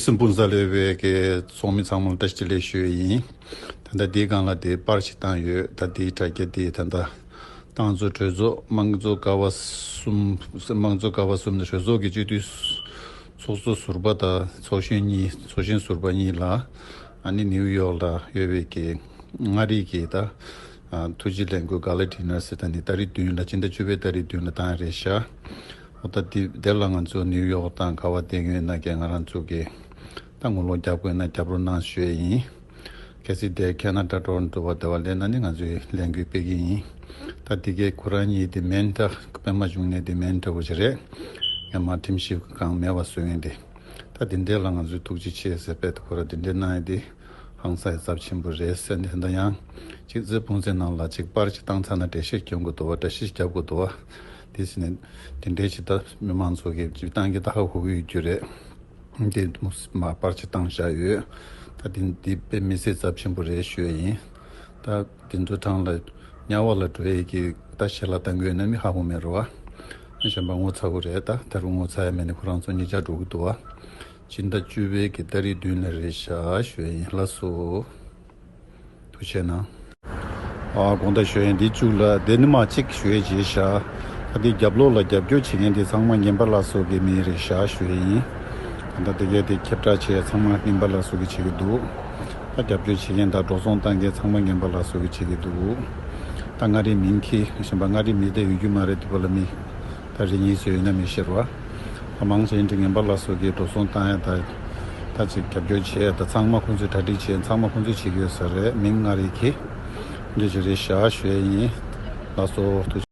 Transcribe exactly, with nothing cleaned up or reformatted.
སྲིན་སྤུངས་ས་ལས་བའི་གི་ཚོགས་མི་ཚང་མ་ལ་བཀྲ་ཤིས་བདེ་ལེགས་ཞུ་ཡི་ཡིན། ད་ལྟ་འདིའི་སྒང་ལ་དེ་པར་ཞིག་བཏང་ཡོད། ད་དེའི་དྲ་རྒྱ་དེ་ད་ལྟ་ཏང་ཙུའུ་གྲོས་ཚོགས་དམངས་གཙོ་ཀ་བ་གསུམ། དམངས་གཙོ་ཀ་བ་གསུམ་ནི་གྲོས་ཚོགས་ཀྱི་སྤྱི་འཐུས་ཚོགས་གཙོ་ཟུར་པ་དང་ཚོགས་གཞོན་གཉིས། ཚོགས་གཞོན་ཟུར་པ་གཉིས་ལ་ཨ་ནི་ནིའུ་ཡོག་ལ་ཡོད་པའི་གི་མངའ་རིས་ཀྱི་ད་ཐུགས་རྗེ་ལས་འགུལ་ག་ལ་ཌི་ནར་ཟེར། ད་ནི་ཏ་རིག་བདུན་ལ་སྤྱི་ཟླ་བཅུ་པའི་ཏ་རིག་བདུན་ལ་བཏང་རེད་ཤག་འོ་ད་དེ་དེ་ལ་ང་ཚོ་ནིའུ་ཡོག་དང་ག་བ་བསྡད་ཡོད་ན་གས་ང་རང་ཚོ་གི་ད་ངོ་ལོག་རྒྱབ་དགོས་ན་རྒྱབ་རོགས་གནང་ཞུ་ཡི་ཡིན། གལ་སྲིད་དེ་ཁེ་ན་ཌ་ཊོ་རོན་ཊོ་བ་དེ་བ་སླེབས་ན་ནི་ང་ཚོས་ལས་འགུལ་སྤེལ་གི་ཡིན། ད་དེ་གའི་ཁོ་རང་གཉིས་དེ་མེན་ད་པད་མ་འབྱུང་གནས་དེ་མེན་འདྲ་བོ་ཞིག་རེད། ངས་མ་ཁྲིམས་ཞིབ་ཁང་མེད་པ་བཟོ་མཁན་དེ། ད་དེ་འདྲ་ལ་ང་ཚོས་ཐུགས་རྗེ་ཆེ་ཟེར། དཔེ་ད་ཁོ་རང་དེ་འདྲ་གནང་ཡ་དེ་ཧང་སངས་ཡ་ཚབས་ཆེན་པོ་རེད་ཟེར་ནས། ད་ཡང་ཅིག་ཙི་ཕུང་ཚེ་ནང་ལ་ཅིག་པར་ཅིག་བཏང་ཚར་ན་འགྲེལ་བཤད་སྐྱོན་དགོས་འདུག་བ། འགྲེལ་བཤད་རྒྱབ་དགོས་འདུག་བ། དེ་ཟེར་ནས་དེ་འདྲའི་ཅིག་ད་མི་མང་ཚོ་གིས་ཅིག་བཏང་གི་ད་ཧ་གོ་གི་ཡོད་རྒྱུ་རེད། དེ་མ་པར་ཅིག་བཏང་བཞག་ཡོད། ད་དེ་འདི་དཔེ་མི་སྲིད་ཚབས་ཆེན་པོ་རེད་ཞུ་ཡ་ཡིན། ད་དེ་ཚོ་གྲངས་ལ་དམྱལ་བ་ལ་འགྲོ་ཡས་ཀྱི་ད་ཞལ་ལག་བཏང་དགོས་ན་མི་ཧ་གོ་མེད་རེད་བ། གཞན་པ་ངོ་ཚ་དགོས་རེད། ད་ད་རུང་ངོ་ཚ་ཡ་མེད་ནས་ཁོ་རང་ཚོ་ཉིས་ཆ་འགྲོ་གི་འདུག་བ། སྤྱི་ཟླ་བཅུ་པའི་གི་ཏ་རིག་བདུན་ལ་རེད་ཤག་ཞུ་ཡ་ཡིན། ལགས་སོ། ཐུགས་རྗེ་གནང་། ཨ་དགོངས་དག་ཞུ་ཡ་ཡིན། འདི་གཅིག་ལ་དེ་ནི་མ་གཅིག་ཞུ་ཡ་བྱས་ཤག་ད་འདི་རྒྱབ་ལོགས་ལ་རྒྱབ་སྐྱོར་བྱེད་མཁན་དེ་ཚང་མ་ངན་པ་ལགས་སོ་གི་མི་རེད་ཤག་ཞུ་ཡ་ཡིན། ད་ལྟ་དེ་གས་དེ་ཁྱབ་བསྒྲགས་བྱས་ཚང་མ་ངན་པ་ལགས་སོ་གི་བྱེད་ཀྱི་འདུག་ད་རྒྱབ་སྐྱོར་བྱེད་མཁན་དང་འགྲོ་སོང་བཏང་མཁན་ཚང་མ་ངན་པ་ལགས་སོ་གི་བྱེད་ཀྱི་འདུག་ད་མངའ་རིས་མིང་གི་གཞན་པ་མངའ་རིས་མི་དེ་ཡོད་རྒྱུ་མ་རེད། དེ་བ་ལ་མི། ད་རེ་གཉིས་ཚོད་ཡོད་ན་མི་ཤེས་རོ། ད་མང་ཆེ་འདི་ངན་པ་ལགས་སོ་གིས་འགྲོ་སོང་བཏང་ཡ་ད། ད་ཅིག་རྒྱབ་སྐྱོར་བྱེད་ཡ་ད་ཚང་མ་ཁོང་ཚོས་གྲ་སྒྲིག་བྱེད་ཚང་མ་ཁོང་ཚོས་བྱེད་ཀྱི་ཡོད་ས་རེད། མིང་མངའ་རིས་གི་འདི་ཅིག་རེད་ཤག་ཞུ་ཡ་ཡིན། ལགས་སོ། ཐུགས།